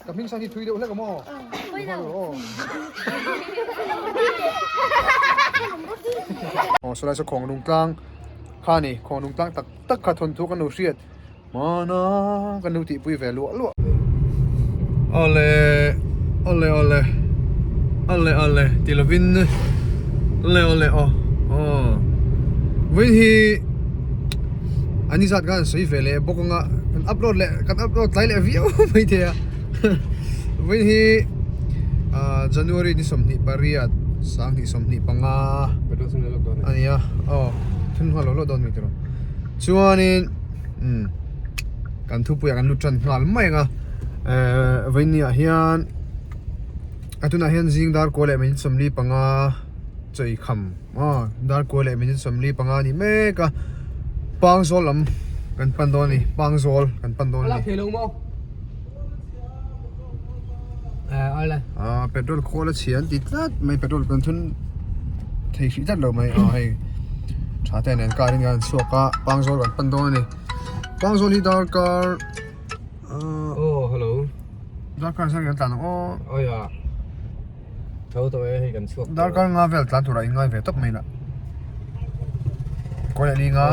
Ka hming sang hi thui deuh hlek a maw? Aw. Aw saw lai saw khawnglung tlang kha a ni khawnglung tlang tak tak kha thawnthu kan lo hriat mana kan lo tihpui ve luah luah. Awle awle awle awle awle ti lovin awle awle aw aw vawiin hi an inzat khan an sawi ve leh bawk anga kan upload leh kan upload tlai leh viau maithei a vawiin hi ah January ni 28 2025 a ni a aw thun nghal lo lo dawn mai tiraw chuanin umm kan thupuiah kan lut tan nghal mai ang a ehh vawiin ni ah hian a tunah hian zing dar kua leh minute 45 chawi kham aw dar kua leh minute 45 a ni mek a pangzawl lam kan pan dawn a ni pangzawl kan pan dawn a ni. Aaa petrol khawl a chhia an ti tlat mai petrol kan thun thei hrih tlat lo mai aw hei tha te nen car in kan chhuak a pangzawl kan pan dawn a ni pangzawl hi darkar aaa aw hello darkar zat kan tlan ang aw aw ya tho tawh e hei kan chhuak tawh darkar nga vel tlan turah in ngai ve tawp mai lah kawi leh li nga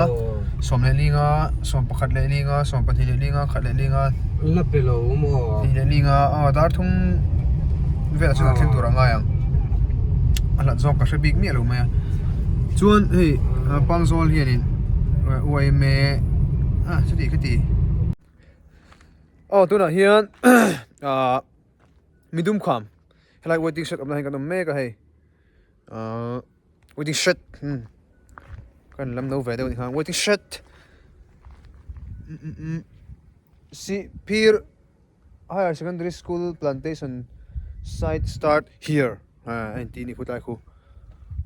sawm leh li nga sawm pakhat leh li nga sawm pahnih leh li nga khat leh li nga la pe lo maw hnih leh li nga aw dar thum velah chuan a thleng tur a ngai ang a hlat zawk ka hre bik miah lo mai a chuan hei pangzawl hianin yma ah chuti ka ti aw tunah hian ah midum kham helai waiting shed awmna hian kan awm mek a hei ahh waiting shed umm kan lam no ve deuh a ni kha waiting shed umm Sihphir higher secondary school plantation site start here a inti a ni khutlai khu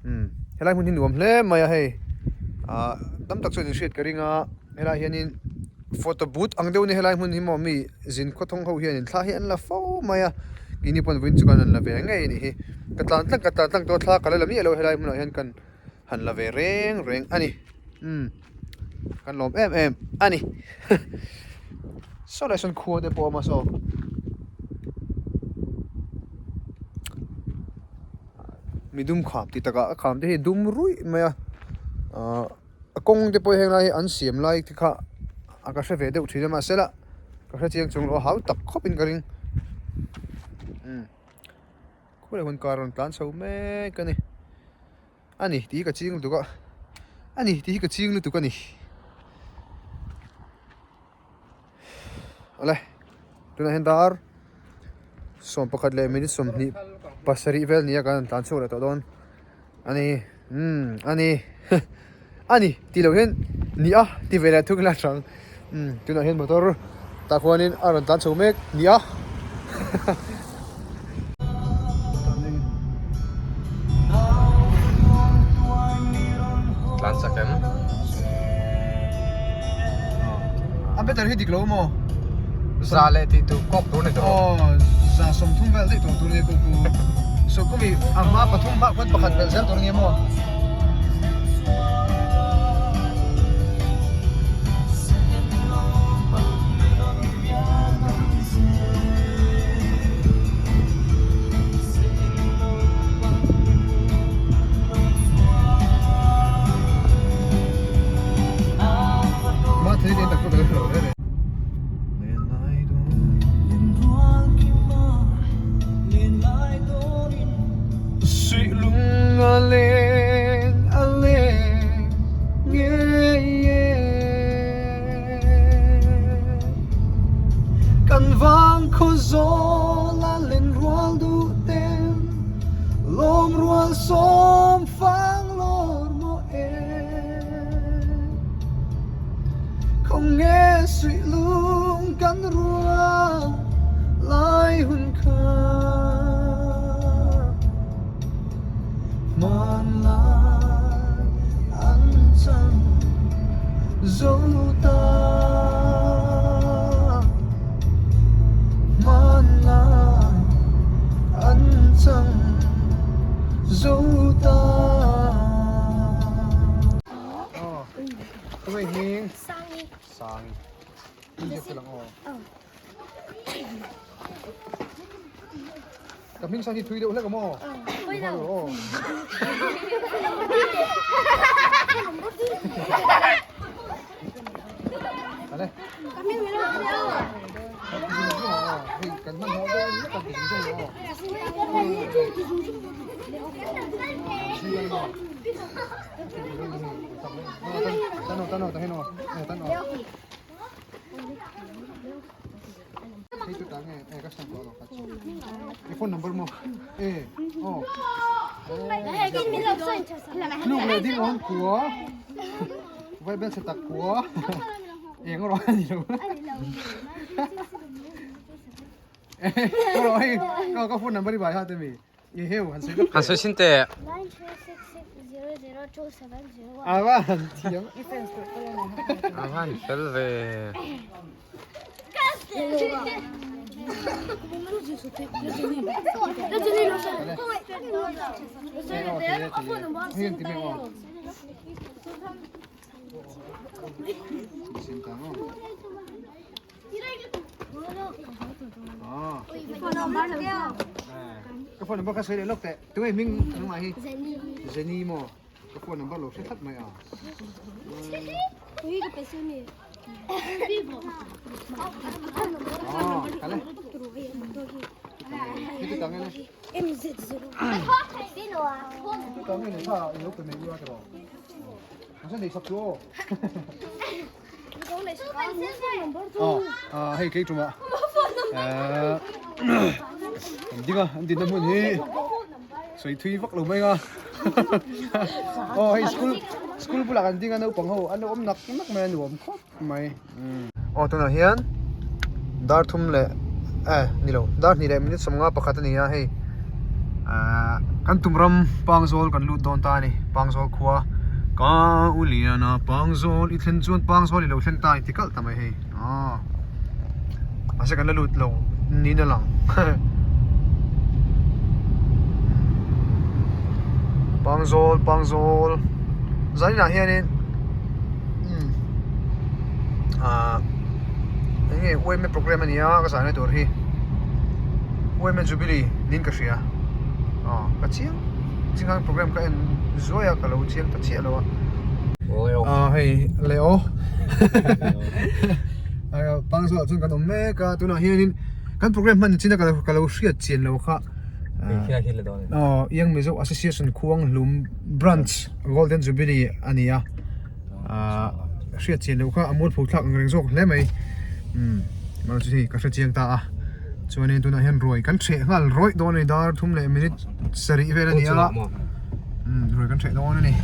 umm helai hmun hi nuam hle mai a hei ah tam tak chuan in hriat ka ring a helai hianin photo booth ang deuh a ni helai hmun hi maw mi zin khawthawng ho hianin thla hi an la fo mai a keini pawn vawiin chu kan rawn la ve ngei a nih hi ka tlan tlang ka tlan tlang tawh a thla ka la la miah lo helai hmunah hian kan han la ve reng reng a ni umm kan lawm em em a ni saw lai sawn khua te pawh a awm a saw midum kham tih takah a kham te hi dum ruih mai a ahh a kawng te pawh heng lai hi an siam lai te kha a ka hre ve deuh thin a mahse lah ka hre chiang chung lo a hau tak khawp in ka ring umm khawlai hun kar a rawn tlan chho mek a ni a ni tih hi ka ching lutuk a a ni tih hi ka ching lutuk a ni awle tunah hian dar 11 leh minute 27 vel nia kan tlan chhuak leh tawh dawn a ni umm a ni a ni tih loh hian ni a ti ve leh thung ila hrang umm tunah hian motor tah khuanin a rawn tlan chho mek ni a. Tlan chak em? A better hi dik lo maw? Za leh tih tur kawk tur ni tawh. Aw, za 30 vel daih tawh tur ni ku ku. So kumi a hma pathum hma khuan pakhat vel zel tur ni maw? Kan vang khaw zawl a len rual duh ten lawm rual sawm fang lawr maw e Khaw nge suih lung kan rual lai hun kha Hmanlai an chang zo ta Hmanlai an chang zo ta Sangi. Sangi. Ka hming sang hi thui deuh hlek a maw? Aw. Ale. Hei kan hman hmawh deuh ni kan ti zung zung aw. Tan aw tan aw tahin aw. Tan aw. Hei chu tah nge e ka hriat tawh lo kha chu. I phone number maw? E aw. Tluk leh ding awm khua. Vai bel chhe tak khua. Eng rawh a ni lo. Ka rawh hei ka phone number i bai ha te mi. Han sawi sin teh. A van thiam. A van fel ve. Ka phone number kha sawi leh lawk teh. Tunge hming nangmah hi? Jenny maw? Ka phone number lo hre tlat mai a. Ah, kale. Hei tang ene. Tang ene kha i lo pe mai ua tawh. Masa nei sak chu aw. Aw hei kei tumah an ding a an dinna hmun hi sawi thui vak lo mai a aw hei school school bulah kan ding a naupang ho an lo awm nak nak mai a nuam khawp mai aw tunah hian dar thum leh eh ni lo dar hnih leh minute sawmnga pakhat a ni a hei ahh kan tum ram pangzawl kan lut dawn ta a ni pangzawl khua ka u lian a pangzawl i thlen chuan pangzawl i lo thlen ta inti kalh ta mai hei aw mahse kan la lut lo niin a lang pangzawl pangzawl zaninah hianin umm ahh eng nge uaime programme a ni a ka zahna tur hi uaime jubilee niin ka hria aw ka chiang chinghang programme ka en zuai a ka lo chiang ta chiah lo a aw hei leh aw pangzawlah chuan kan awm mek a tunah hianin kan programme hman chin a ka lo hriat chian lo kha aw Young Mizo Association Khuanghlum Branch Golden Jubilee a ni a. Ahh hriat chian loh kha a mualpho thlak ang reng zawk hle mai umm mahse hei ka hre chiang ta a chuanin tunah hian ruai kan hreh nghal rawih dawn a ni dar thum leh minute sarih vel a ni a umm ruai kan hreh dawn a ni.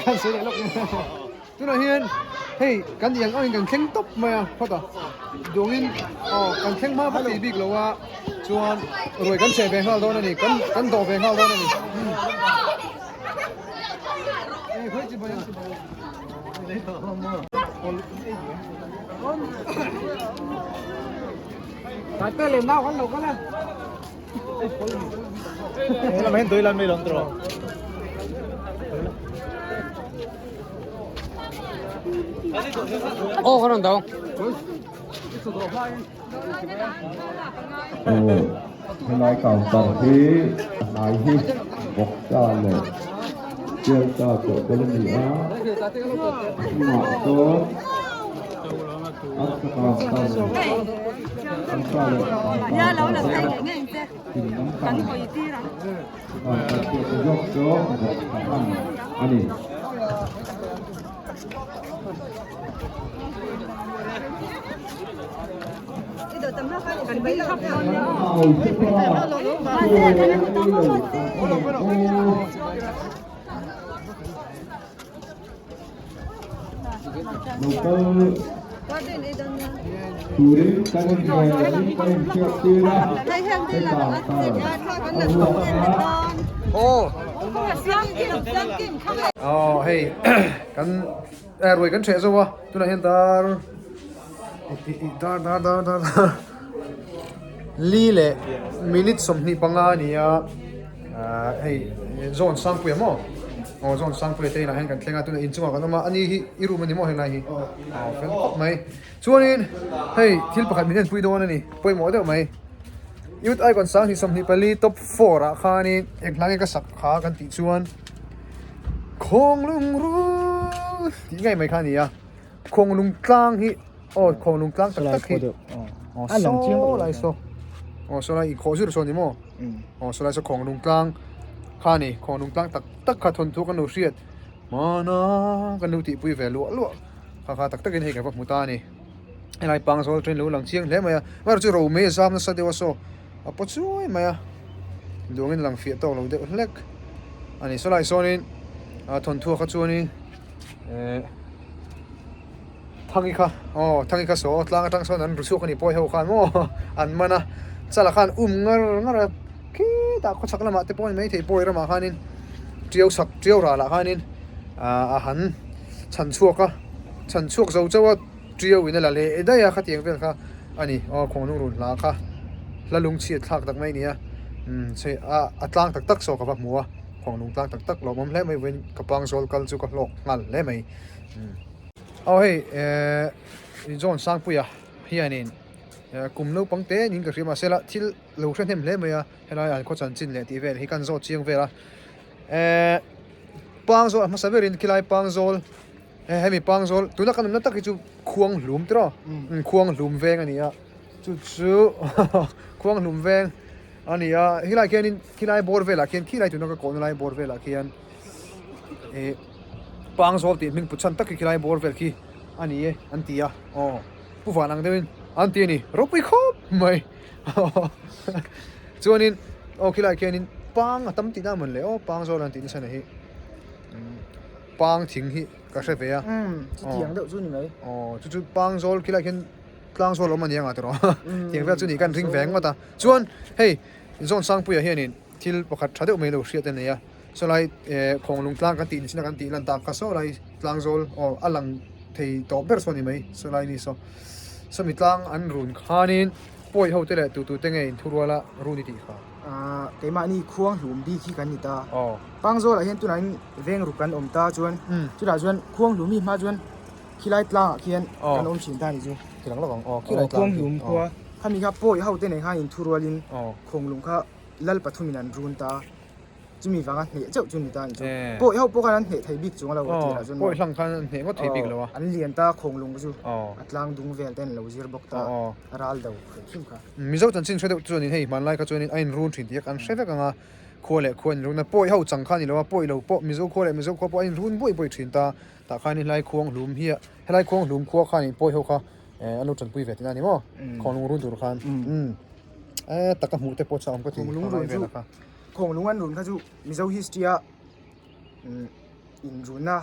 Kan sawi leh lawk tunah hian hei kan tih ang angin kan thleng tawp mai a phawt a duangin aw kan thleng hma vak tih bik lo a chuan ruai kan cheh ve nghal dawn a ni kan kan dawh ve nghal dawn a ni Aw ka rawn dawng. Aw helai counter hi a hnai hi bawksa leh Sialsa chawhpawlh a ni a a hnungah sawn arsa counter arsa leh counter thing lampang counter pawh zawk chu bawksa ang a ni. Kan ding thap dawn nia aw. Aw hei kan ruai kan hreh zo a tunah hian dar dar dar dar dar li leh minute 25 a ni a hei zawn sangpui a maw aw zawn sangpui te inah hian kan thleng a tunah inchungah kan awm a ani hi i room a ni maw helai hi aw fel khawp mai chuanin hei thil pakhat min enpui dawn a ni pawimawh deuh mai youth icon sang hnih 24 top 4 ah khanin eng hla nge ka sak kha kan tih chuan khawnglung rul tih ngei mai kha a ni a khawnglung tlang hi aw khawnglung tlang tak tak hi aw saw lai saw aw saw lai inkhawh zir saw a ni maw aw saw lai saw khawnglung tlang kha a ni khawnglung tlang tak tak kha thawnthu kan lo hriat mana kan lo tihpui ve luah luah kha kha tak takin hei kan va hmu ta a ni helai pangzawl train lo lang chiang hle mai a amaherawhchu ro mai a zam nasa deuh a saw a paw chuai mai a duangin lang fiah tawk lo deuh hlek a ni saw lai sawnin a thawnthu kha chuanin eh Thangi kha aw Thangi kha saw tlang atang sawn an ru chhuak a ni pawi ho khan maw an man a chala khan um ngar ngar a khitah khawchhak lamah te pawh a ni maithei pawi ramah khanin tiau chhak tiau ralah khanin ah a han chhan chhuak a chhan chhuak zo chauh a tiau in a la leh daih a khatiang vel kha a ni aw khawnglung run hla kha hla lungchhiat thlak tak mai a ni a umm a a tlang tak tak saw ka va hmu a khawnglung tlang tak tak lawmawm hle mai vawiin ka pang zawl kal chu ka hlawk nghal hle mai. Aw hei eh John Sangpuia hianin kum naupang te niin ka hria mahse la thil lo hre hnem hle mai a helai an khaw chanchin leh tih vel hi kan zawt chiang vel a eh Pangzawl a hmasa berin khilai Pangzawl hemi Pangzawl tuna kan awmna tak hi chu Khuanghlum tiraw Khuanghlum veng a ni a chu chu Khuanghlum veng a ni a helai khianin khilai bawr velah khian khilai tuna ka kawhna lai bawr velah khian eh Pangzawl tih hming put chhan tak hi khilai bawr vel khi a ni e an ti a aw pu van ang deuhin an ti a ni ropui khawp mai chuanin aw khilai khianin pang a tam tihna a mawn le aw Pangzawl an tih nasa na hi pang thing hi ka hre ve a chutiang deuh chu ni mai aw chu chu Pangzawl khilai khian Tlangzawl awm a ni anga tiraw tiang vel chu ni kan ring ve ngawt a chuan hei Zawn Sangpuia hianin thil pakhat tha deuh mai lo hriat a nei a. Sawlai eh khawnglung tlang kan tih ni chin a kan tih lan tak kha sawlai tlangzawl aw a lang thei tawh ber saw a ni mai sawlai ni saw sawmi tlang an run khanin pawi ho te leh tu tu te nge in thurual a run i tih kha. Ahh keimahni khuang hlum bik hi kan ni ta. Aw. Pangzawlah hian tunah in veng ruk kan awm ta chuan chutah chuan khuang hlum hi hma chuan khilai tlangah khian kan awm thin ta a ni chu. Khilang lawk ang aw khilai tlang khuang hlum khua khami kha pawi ho te nen khan in thurualin khawnglung kha lal pathumin an run ta. Chumi vanga hneh chauh chu ni ta an chu. Pawi ho pawh khan an hneh thei bik chung a lo tirah chuan Pawi hlang khan an hneh ngawt thei bik lo a. An lian ta khawnglung chu a tlang dung vel te an lo zir bawk ta a ral do hrim hrim kha. Mizo chanchin hre deuh chuanin hei hmanlai kha chuanin a inrun thin tih an hre vek ang a, khua leh khua inrun a pawi ho chang kha a ni lo a, pawi lo pawh Mizo khua leh Mizo khua pawh a inrun buai buai thin ta, tah khanin helai khuang hlum hi a helai khuang hlum khua khanin pawi ho kha an lo tanpui ve tihna a ni maw khawnglung run tur khan e taka hmuh te pawh chu a awm ka ti khawnglung run chu. Khawnglung an run kha chu Mizo history a inrunna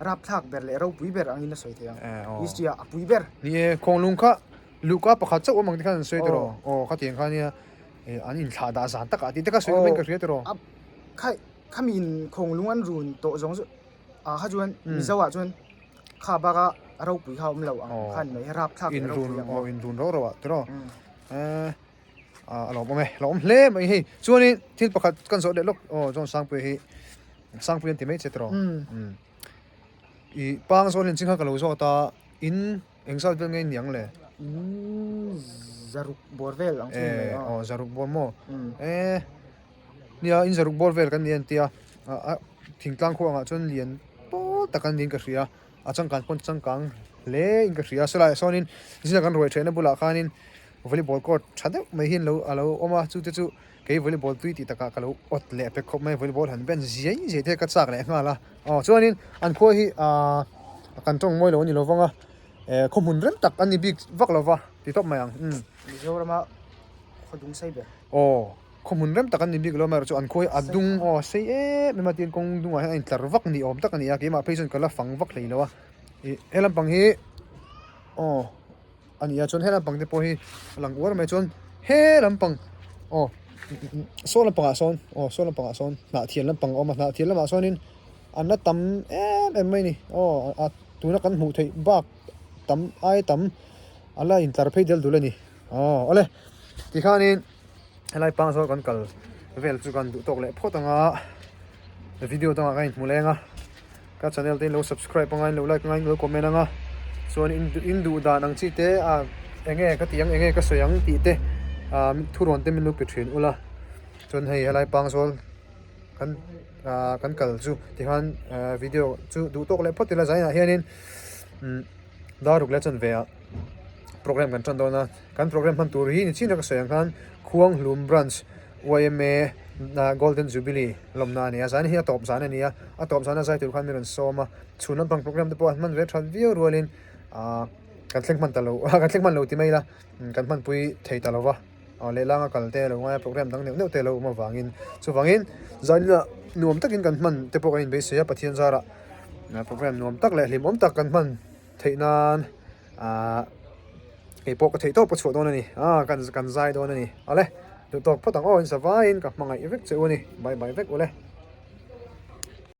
rapthlak ber leh ropui ber angin a sawi thei ang. History ah a pui ber. Ni e, Khawnglung kha luhka pakhat chauh awm ang te khan an sawi tiraw? Aw khatiang kha nia an inthlah dah zan takah tih te kha sawi awmin ka hria tiraw? Khami in Khawnglung an run tawh zawng chu ah kha chuan Mizo ah chuan kha baka ropui kha awm lo ang khan mai rapthlak leh ropui ang. Aw inrun rau rau ah tiraw? A lawmawm e, lawmawm hle mai hei. Chuanin thil pakhat kan zawh leh lawk aw John Sangpuia hi Sangpuia an ti mai che tiraw? Ih pang zawn hian chingkha ka lo zawt a, in eng zat vel nge in niang le? In zaruk bawr vel ang chu ni mai a. Aw zaruk bawr maw? E nia in zaruk bawr vel kan ni a tia a thingtlang khuangah chuan lian pawl tak an niin ka hria. A changkan pawn changkang hle in ka hria sawlaiah sawnin zina kan ruai theihna bulah khanin volleyball court tha deuh mai hi a lo awm a chute chu kei volleyball tui tih takah ka lo awt leh pek khawp mai volleyball han ben zia zia te ka chak leh nghal a aw chuanin an khua hi ahh kan tawng mawi lo a ni lo vang a Khaw hmun rem tak a ni bik vak lo va ti tawp mai ang. Umm. Mizorama khaw dung sei ber. Aw, khaw hmun rem tak an ni bik lo amaherawhchu an khawi a dung aw sei em em a tin kawng dungah hian a intlar vak ni awm tak a ni a, keimah phei chuan ka la fang vak hlei lo a. Ih he lampang hi aw a ni a chuan he lampang te pawh hi a lang uar mai chuan he lampang aw saw lampangah sawn aw saw lampangah sawn hnah thial lampang a awm a, hnah thial lamah sawnin an la tam em em mai a ni aw a tuna kan hmuh theih bak tam ai tam a la intlar phei del dul a ni aw awle tikhanin helai pang zawl kan kal vel chu kan duh tawk leh phawt anga video dangah kan inhmu leng a. Ka channel te in lo subscribe anga in lo like anga in lo comment anga chuan in in duh dan ang chi te ah eng nge ka tih ang eng nge ka sawi ang tih te ah thurawn te min lo pe thin ula chuan hei helai pangzawl kan ah kan kal chu tikhan ah video chu duh tawk leh phawt ila zainah hianin umm daruk leh chanve ah program kan tan dawn a kan program hman tur hi ni chin a ka sawi ang khan Khuanghlum branch yma Golden Jubilee lawmna a ni a, zan hi a tawp zan a ni a, a tawp zana zai tur khan min rawn sawm a, chhun lampang program te pawh an hman ve that viau rualin ahh kan thleng hman ta lo kan thleng hman lo ti mai ila kan hmanpui thei ta lo va, aw lehlanga kal te lo ngai a program dang neuh neuh te lo awm avangin chuvangin zaninah nuam takin kan hman te pawh kan inbeisei a Pathian zarah program nuam tak leh hlimawm tak kan hman theih nan Ahh kei pawh ka theih tawp ka chhuah dawn a ni ah kan kan zai dawn a ni awle duh tawk phawt ang aw in sa vaiin ka hmangaih vek che u a ni bye bye vek ule.